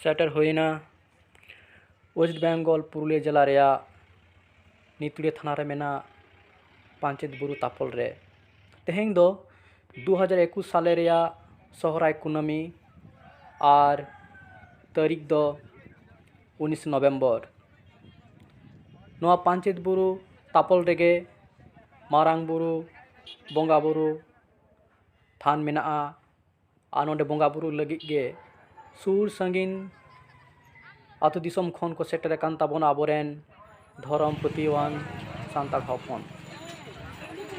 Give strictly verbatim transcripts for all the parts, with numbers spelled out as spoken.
ᱥᱮᱴᱮᱨ ᱦᱩᱭᱮᱱᱟ ᱳᱭᱮᱥᱴ ᱵᱮᱝᱜᱚᱞ ᱯᱩᱨᱩᱞᱤᱭᱟᱹ ᱡᱮᱞᱟ ᱨᱮᱭᱟᱜ ᱱᱤᱛᱩᱲᱤᱭᱟᱹ ᱛᱷᱟᱱᱟ ᱨᱮ ᱢᱮᱱᱟᱜ ᱯᱟᱧᱪᱮᱛ ᱵᱩᱨᱩ ᱛᱟᱯᱚᱞ ᱨᱮ᱾ ᱛᱮᱦᱮᱧ ᱫᱚ ᱫᱩ ᱦᱟᱡᱟᱨ ᱮᱠᱩᱥ ᱥᱟᱞᱮ ᱨᱮᱭᱟᱜ ᱥᱚᱦᱨᱟᱭ ᱠᱩᱱᱟᱹᱢᱤ ᱟᱨ ᱛᱟᱹᱨᱤᱠᱷ ᱫᱚ ᱩᱱᱤᱥ ᱱᱚᱵᱷᱮᱢᱵᱚᱨ᱾ ᱱᱚᱣᱟ ᱯᱟᱧᱪᱮᱛ ᱵᱩᱨᱩ ᱛᱟᱯᱚᱞ ᱨᱮᱜᱮ ᱢᱟᱨᱟᱝ ᱵᱩᱨᱩ ᱵᱚᱸᱜᱟ ᱵᱩᱨᱩ ᱛᱷᱟᱱ ᱢᱮᱱᱟᱜᱼᱟ᱾ ᱟᱨ ᱱᱚᱰᱮ ᱵᱚᱸᱜᱟ ᱵᱩᱨᱩ ᱞᱟᱹᱜᱤᱫ ᱜᱮ ᱥᱩᱨ ᱥᱟᱺᱜᱤᱧ ᱟᱹᱛᱩ ᱫᱤᱥᱚᱢ ᱠᱷᱚᱱ ᱠᱚ ᱥᱮᱴᱮᱨ ᱟᱠᱟᱱ ᱛᱟᱵᱚᱱᱟ ᱟᱵᱚᱨᱮᱱ ᱫᱷᱚᱨᱚᱢ ᱯᱟᱹᱛᱭᱟᱹᱣᱟᱱ ᱥᱟᱱᱛᱟᱲ ᱦᱚᱯᱚᱱ᱾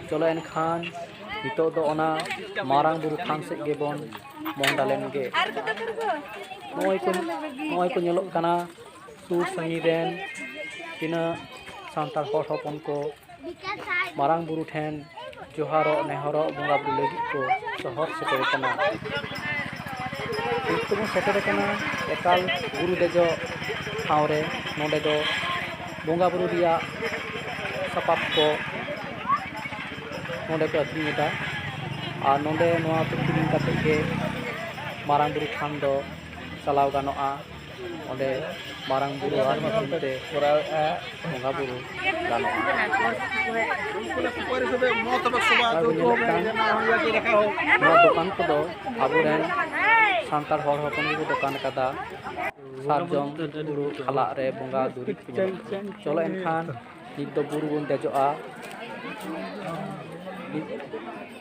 ᱪᱚᱞᱚ ᱮᱱᱠᱷᱟᱱ ᱱᱤᱛᱚᱜ ᱫᱚ ᱚᱱᱟ ᱢᱟᱨᱟᱝ ᱵᱩᱨᱩ ᱛᱷᱟᱱ ᱥᱮᱫ ᱜᱮᱵᱚᱱ ᱢᱚᱦᱰᱟ ᱞᱮᱱ ᱜᱮ᱾ ᱱᱚᱜᱼᱚᱭ ᱠᱚ, ᱱᱚᱜᱼᱚᱭ ᱠᱚ ᱧᱮᱞᱚᱜ ᱠᱟᱱᱟ ᱥᱩᱨ ᱥᱟᱺᱜᱤᱧ ᱨᱮᱱ ᱛᱤᱱᱟᱹᱜ ᱥᱟᱱᱛᱟᱲ ᱦᱚᱲ ᱦᱚᱯᱚᱱ ᱠᱚ ᱢᱟᱨᱟᱝ ᱵᱩᱨᱩ ᱴᱷᱮᱱ ᱡᱚᱦᱟᱨᱚᱜ, ᱱᱮᱦᱚᱨᱚᱜ, ᱵᱚᱸᱜᱟ ᱵᱩᱨᱩ ᱞᱟᱹᱜᱤᱫ ᱠᱚ ᱥᱚᱦᱚᱨ ᱥᱮᱴᱮᱨ ᱟᱠᱟᱱᱟ᱾ ᱱᱤᱛ ᱫᱚᱵᱚᱱ ᱥᱮᱴᱮᱨ ᱟᱠᱟᱱᱟ ᱮᱠᱟᱞ ᱵᱩᱨᱩ ᱫᱮᱡᱚᱜ ᱴᱷᱟᱶ ᱨᱮ᱾ ᱱᱚᱰᱮ ᱫᱚ ᱵᱚᱸᱜᱟ ᱵᱩᱨᱩ ᱨᱮᱭᱟᱜ ᱥᱟᱯᱟᱵ ᱠᱚ ᱱᱚᱰᱮ ᱠᱚ ᱟᱹᱠᱷᱨᱤᱧ ᱮᱫᱟ᱾ ᱟᱨ ᱱᱚᱰᱮ ᱱᱚᱣᱟ ᱠᱚ ᱠᱤᱨᱤᱧ ᱠᱟᱛᱮ ᱜᱮ ᱢᱟᱨᱟᱝ ᱵᱩᱨᱩ ᱛᱷᱟᱱ ᱫᱚ ᱪᱟᱞᱟᱣ ᱜᱟᱱᱚᱜᱼᱟ᱾ ᱚᱸᱰᱮ ᱢᱟᱨᱟᱝ ᱵᱩᱨᱩᱣᱟᱜ ᱧᱩᱛᱩᱢ ᱛᱮ ᱵᱚᱸᱜᱟ ᱵᱩᱨᱩ ᱜᱟᱱᱚᱜᱼᱟ᱾ ᱟᱨ ᱵᱚᱱ ᱧᱮᱞᱮᱫ ᱠᱟᱱ ᱱᱚᱣᱟ ᱫᱚᱠᱟᱱ ᱠᱚᱫᱚ ᱟᱵᱚᱨᱮᱱ ᱥᱟᱱᱛᱟᱲ ᱦᱚᱲ ᱦᱚᱯᱚᱱ ᱜᱮᱠᱚ ᱫᱚᱠᱟᱱ ᱟᱠᱟᱫᱟ᱾ ᱥᱟᱨᱡᱚᱢ ᱯᱷᱩᱲᱩᱜ ᱠᱷᱟᱞᱟᱜ ᱨᱮ ᱵᱚᱸᱜᱟ ᱫᱩᱨᱤᱵᱽ ᱠᱚ ᱧᱟᱢᱚᱜ ᱠᱟᱱᱟ᱾ ᱪᱚᱞᱚ ᱮᱱᱠᱷᱟᱱ ᱱᱤᱛ ᱫᱚ ᱵᱩᱨᱩ ᱵᱚᱱ ᱫᱮᱡᱚᱜᱼᱟ᱾ ᱱᱤᱛ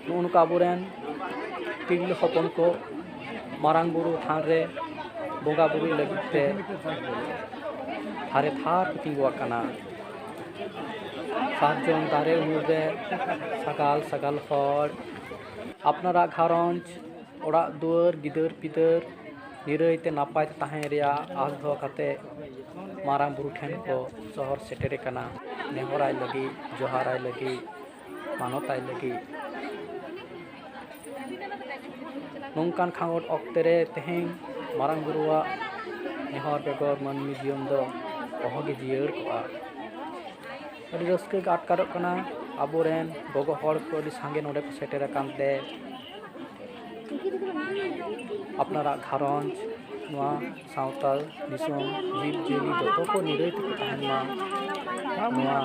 ᱱᱚᱜᱼᱚ ᱱᱚᱝᱠᱟ ᱟᱵᱚᱨᱮᱱ ᱛᱤᱨᱞᱟᱹ ᱦᱚᱯᱚᱱ ᱠᱚ ᱢᱟᱨᱟᱝ ᱵᱩᱨᱩ ᱛᱷᱟᱱ ᱨᱮ ᱵᱚᱸᱜᱟ ᱵᱩᱨᱩᱭ ᱞᱟᱹᱜᱤᱫ ᱛᱮ ᱛᱷᱟᱨᱮ ᱛᱷᱟᱨ ᱠᱚ ᱛᱤᱸᱜᱩ ᱟᱠᱟᱱᱟ᱾ ᱥᱟᱨᱡᱚᱢ ᱫᱟᱨᱮ ᱩᱢᱩᱞ ᱨᱮ ᱥᱟᱜᱟᱞ ᱥᱟᱜᱟᱞ ᱦᱚᱲ ᱟᱯᱱᱟᱨᱟᱜ ᱜᱷᱟᱨᱚᱸᱡᱽ, ᱚᱲᱟᱜ ᱫᱩᱣᱟᱹᱨ, ᱜᱤᱫᱟᱹᱨ ᱯᱤᱫᱟᱹᱨ ᱱᱤᱨᱟᱹᱭ ᱛᱮ ᱱᱟᱯᱟᱭ ᱛᱮ ᱛᱟᱦᱮᱸ ᱨᱮᱭᱟᱜ ᱟᱸᱥ ᱫᱚᱦᱚ ᱠᱟᱛᱮ ᱢᱟᱨᱟᱝ ᱵᱩᱨᱩ ᱴᱷᱮᱱ ᱠᱚ ᱥᱚᱦᱚᱨ ᱥᱮᱴᱮᱨ ᱟᱠᱟᱱᱟ, ᱱᱮᱦᱚᱨᱟᱭ ᱞᱟᱹᱜᱤᱫ, ᱡᱚᱦᱟᱨᱟᱭ ᱞᱟᱹᱜᱤᱫ, ᱢᱟᱱᱚᱛᱟᱭ ᱞᱟᱹᱜᱤᱫ᱾ ᱱᱚᱝᱠᱟᱱ ᱠᱷᱟᱸᱜᱚᱴ ᱚᱠᱛᱮ ᱨᱮ ᱛᱮᱦᱮᱧ ᱢᱟᱨᱟᱝ ᱵᱩᱨᱩᱣᱟᱜ ᱱᱮᱦᱚᱨ ᱵᱮᱜᱚᱨ ᱢᱟᱹᱱᱢᱤ ᱡᱤᱭᱚᱱ ᱫᱚ ᱚᱦᱚᱜᱮ ᱡᱤᱭᱟᱹᱲ ᱠᱚᱜᱼᱟ᱾ ᱟᱹᱰᱤ ᱨᱟᱹᱥᱠᱟᱹ ᱜᱮ ᱟᱴᱠᱟᱨᱚᱜ ᱠᱟᱱᱟ᱾ ᱟᱵᱚᱨᱮᱱ ᱜᱚᱜᱚ ᱦᱚᱲ ᱠᱚ ᱟᱹᱰᱤ ᱥᱟᱸᱜᱮ ᱱᱚᱰᱮ ᱠᱚ ᱥᱮᱴᱮᱨ ᱟᱠᱟᱱ ᱛᱮ ᱟᱯᱱᱟᱨᱟᱜ ᱜᱷᱟᱨᱚᱸᱡᱽ, ᱱᱚᱣᱟ ᱥᱟᱶᱛᱟ, ᱫᱤᱥᱚᱢ, ᱡᱤᱵᱽ ᱡᱤᱭᱟᱹᱞᱤ ᱡᱚᱛᱚ ᱠᱚ ᱱᱤᱨᱟᱹᱭ ᱛᱮᱠᱚ ᱛᱟᱦᱮᱱ ᱢᱟ, ᱱᱚᱣᱟ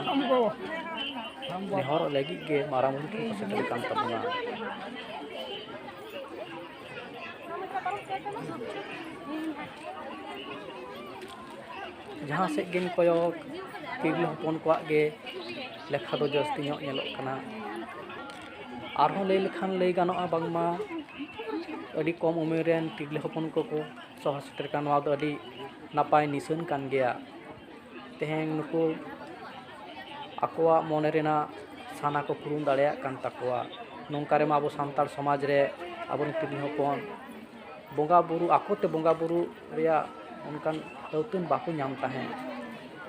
ᱱᱮᱦᱚᱨᱚᱜ ᱞᱟᱹᱜᱤᱫ ᱜᱮ ᱢᱟᱨᱟᱝ ᱵᱩᱨᱩ ᱴᱷᱮᱱ ᱠᱚ ᱥᱮᱴᱮᱨ ᱟᱠᱟᱱ ᱛᱟᱵᱚᱱᱟ᱾ ᱡᱟᱦᱟᱸ ᱥᱮᱫ ᱜᱮᱢ ᱠᱚᱭᱚᱜ, ᱛᱤᱨᱞᱟᱹ ᱦᱚᱯᱚᱱ ᱠᱚᱣᱟᱜ ᱜᱮ ᱞᱮᱠᱷᱟ ᱫᱚ ᱡᱟᱹᱥᱛᱤ ᱧᱚᱜ ᱧᱮᱞᱚᱜ ᱠᱟᱱᱟ᱾ ᱟᱨᱦᱚᱸ ᱞᱟᱹᱭ ᱞᱮᱠᱷᱟᱱ ᱞᱟᱹᱭ ᱜᱟᱱᱚᱜᱼᱟ, ᱵᱟᱝᱢᱟ ᱟᱹᱰᱤ ᱠᱚᱢ ᱩᱢᱮᱨ ᱨᱮᱱ ᱛᱤᱨᱞᱟᱹ ᱦᱚᱯᱚᱱ ᱠᱚᱠᱚ ᱥᱚᱦᱚᱨ ᱥᱮᱴᱮᱨ ᱠᱟᱱᱟ᱾ ᱱᱚᱣᱟ ᱫᱚ ᱟᱹᱰᱤ ᱱᱟᱯᱟᱭ ᱱᱤᱥᱟᱹᱱ ᱠᱟᱱ ᱜᱮᱭᱟ᱾ ᱛᱮᱦᱮᱧ ᱱᱩᱠᱩ ᱟᱠᱚᱣᱟᱜ ᱢᱚᱱᱮ ᱨᱮᱱᱟᱜ ᱥᱟᱱᱟ ᱠᱚ ᱯᱩᱨᱩᱱ ᱫᱟᱲᱮᱭᱟᱜ ᱠᱟᱱ ᱛᱟᱠᱚᱣᱟ᱾ ᱱᱚᱝᱠᱟ ᱨᱮᱢᱟ ᱟᱵᱚ ᱥᱟᱱᱛᱟᱲ ᱥᱚᱢᱟᱡᱽ ᱨᱮ ᱟᱵᱚᱨᱮᱱ ᱛᱤᱨᱞᱟᱹ ᱦᱚᱯᱚᱱ ᱵᱚᱸᱜᱟ ᱵᱩᱨᱩ, ᱟᱠᱚᱛᱮ ᱵᱚᱸᱜᱟ ᱵᱩᱨᱩ ᱨᱮᱭᱟᱜ ᱚᱱᱠᱟᱱ ᱟᱹᱣᱛᱟᱹᱱ ᱵᱟᱠᱚ ᱧᱟᱢ ᱛᱟᱦᱮᱸᱫ᱾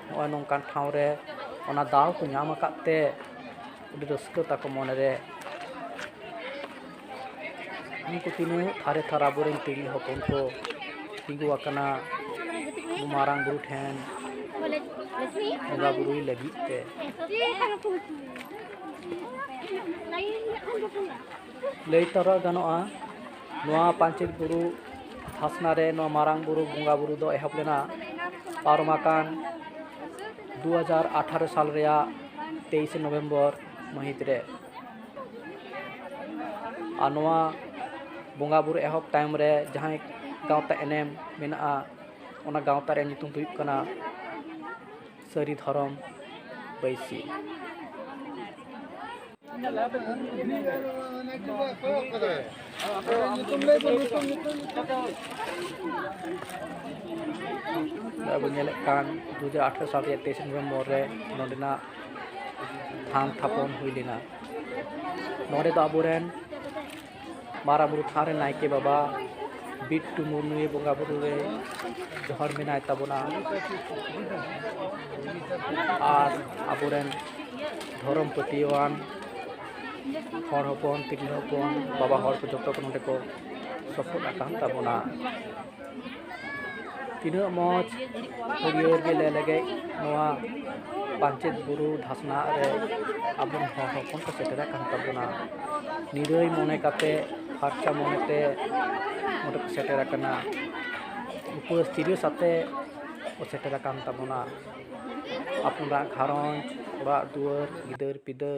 ᱱᱚᱜᱼᱚᱭ ᱱᱚᱝᱠᱟᱱ ᱴᱷᱟᱶ ᱨᱮ ᱚᱱᱟ ᱫᱟᱣ ᱠᱚ ᱧᱟᱢ ᱟᱠᱟᱫ ᱛᱮ ᱟᱹᱰᱤ ᱨᱟᱹᱥᱠᱟᱹ ᱛᱟᱠᱚ ᱢᱚᱱᱮᱨᱮ᱾ ᱩᱱᱠᱩ ᱛᱤᱱᱟᱹᱜ ᱛᱷᱟᱨᱮ ᱛᱷᱟᱨ ᱟᱵᱚᱨᱮᱱ ᱛᱤᱨᱞᱟᱹ ᱦᱚᱯᱚᱱ ᱠᱚ ᱛᱤᱸᱜᱩ ᱟᱠᱟᱱᱟ ᱢᱟᱨᱟᱝ ᱵᱩᱨᱩ ᱴᱷᱮᱱ ᱵᱚᱸᱜᱟ ᱵᱩᱨᱩᱭ ᱞᱟᱹᱜᱤᱫ ᱛᱮ᱾ ᱞᱟᱹᱭ ᱛᱚᱨᱟ ᱜᱟᱱᱚᱜᱼᱟ, ᱱᱚᱣᱟ ᱯᱟᱧᱪᱮᱛ ᱵᱩᱨᱩ ᱫᱷᱟᱥᱱᱟ ᱨᱮ ᱱᱚᱣᱟ ᱢᱟᱨᱟᱝ ᱵᱩᱨᱩ ᱵᱚᱸᱜᱟ ᱵᱩᱨᱩ ᱫᱚ ᱮᱦᱚᱵ ᱞᱮᱱᱟ ᱯᱟᱨᱚᱢ ᱟᱠᱟᱱ ᱫᱩ ᱦᱟᱡᱟᱨ ᱟᱴᱷᱟᱨᱚ ᱥᱟᱞ ᱨᱮᱭᱟᱜ ᱛᱮᱭᱤᱥᱮ ᱱᱚᱵᱷᱮᱢᱵᱚᱨ ᱢᱟᱹᱦᱤᱛ ᱨᱮ᱾ ᱟᱨ ᱱᱚᱣᱟ ᱵᱚᱸᱜᱟ ᱵᱩᱨᱩ ᱮᱦᱚᱵ ᱛᱟᱭᱚᱢ ᱨᱮ ᱡᱟᱦᱟᱸᱭ ᱜᱟᱶᱛᱟ ᱮᱱᱮᱢ ᱢᱮᱱᱟᱜᱼᱟ, ᱚᱱᱟ ᱜᱟᱶᱛᱟ ᱨᱮᱭᱟᱜ ᱧᱩᱛᱩᱢ ᱫᱚ ᱦᱩᱭᱩᱜ ᱠᱟᱱᱟ ᱥᱟᱹᱨᱤ ᱫᱷᱚᱨᱚᱢ ᱵᱟᱹᱭᱥᱤ᱾ ᱱᱚᱜᱼᱚᱭ ᱵᱚᱱ ᱧᱮᱞᱮᱫ ᱠᱟᱱ ᱫᱩ ᱦᱟᱡᱟᱨ ᱟᱴᱷᱟᱨᱚ ᱥᱟᱞ ᱨᱮᱭᱟᱜ ᱛᱮᱭᱤᱥᱮ ᱱᱚᱵᱷᱮᱢᱵᱚᱨ ᱨᱮ ᱱᱚᱸᱰᱮᱱᱟᱜ ᱛᱷᱟᱱ ᱛᱷᱟᱯᱚᱱ ᱦᱩᱭ ᱞᱮᱱᱟ᱾ ᱱᱚᱸᱰᱮ ᱫᱚ ᱟᱵᱚᱨᱮᱱ ᱢᱟᱨᱟᱝ ᱵᱩᱨᱩ ᱛᱷᱟᱱ ᱨᱮ ᱱᱟᱭᱠᱮ ᱵᱟᱵᱟ ᱵᱤᱴᱴᱩ ᱢᱩᱨᱢᱩ ᱵᱚᱸᱜᱟ ᱵᱩᱨᱩ ᱨᱮ ᱡᱚᱦᱟᱨ ᱢᱮᱱᱟᱭ ᱛᱟᱵᱚᱱᱟ᱾ ᱟᱨ ᱟᱵᱚᱨᱮᱱ ᱫᱷᱚᱨᱚᱢ ᱯᱟᱹᱛᱭᱟᱹᱣᱟᱱ ᱦᱚᱲ ᱦᱚᱯᱚᱱ, ᱛᱤᱨᱞᱟᱹ ᱦᱚᱯᱚᱱ, ᱵᱟᱵᱟ ᱦᱚᱲ ᱠᱚ ᱡᱚᱛᱚ ᱠᱚ ᱱᱚᱸᱰᱮ ᱠᱚ ᱥᱚᱯᱚᱫ ᱟᱠᱟᱱ ᱛᱟᱵᱚᱱᱟ᱾ ᱛᱤᱱᱟᱹᱜ ᱢᱚᱡᱽ ᱦᱟᱹᱨᱭᱟᱹᱲ ᱜᱮ ᱞᱮ ᱞᱮᱜᱮᱡ ᱱᱚᱣᱟ ᱯᱟᱧᱪᱮᱛ ᱵᱩᱨᱩ ᱫᱷᱟᱥᱱᱟᱜ ᱨᱮ ᱟᱵᱚᱨᱮᱱ ᱦᱚᱲ ᱦᱚᱯᱚᱱ ᱠᱚ ᱥᱮᱴᱮᱨ ᱟᱠᱟᱱ ᱛᱟᱵᱚᱱᱟ᱾ ᱱᱤᱨᱟᱹᱭ ᱢᱚᱱᱮ ᱠᱟᱛᱮ ᱯᱷᱟᱨᱪᱟ ᱢᱚᱱᱮᱛᱮ ᱱᱚᱰᱮ ᱠᱚ ᱥᱮᱴᱮᱨ ᱟᱠᱟᱱᱟ᱾ ᱩᱯᱟᱹᱥ ᱛᱤᱨᱟᱹᱥ ᱟᱛᱮ ᱠᱚ ᱥᱮᱴᱮᱨ ᱟᱠᱟᱱ ᱛᱟᱵᱚᱱᱟ᱾ ᱟᱯᱱᱟᱨᱟᱜ ᱜᱷᱟᱨᱚᱸᱡᱽ, ᱚᱲᱟᱜ ᱫᱩᱣᱟᱹᱨ, ᱜᱤᱫᱟᱹᱨ ᱯᱤᱫᱟᱹᱨ,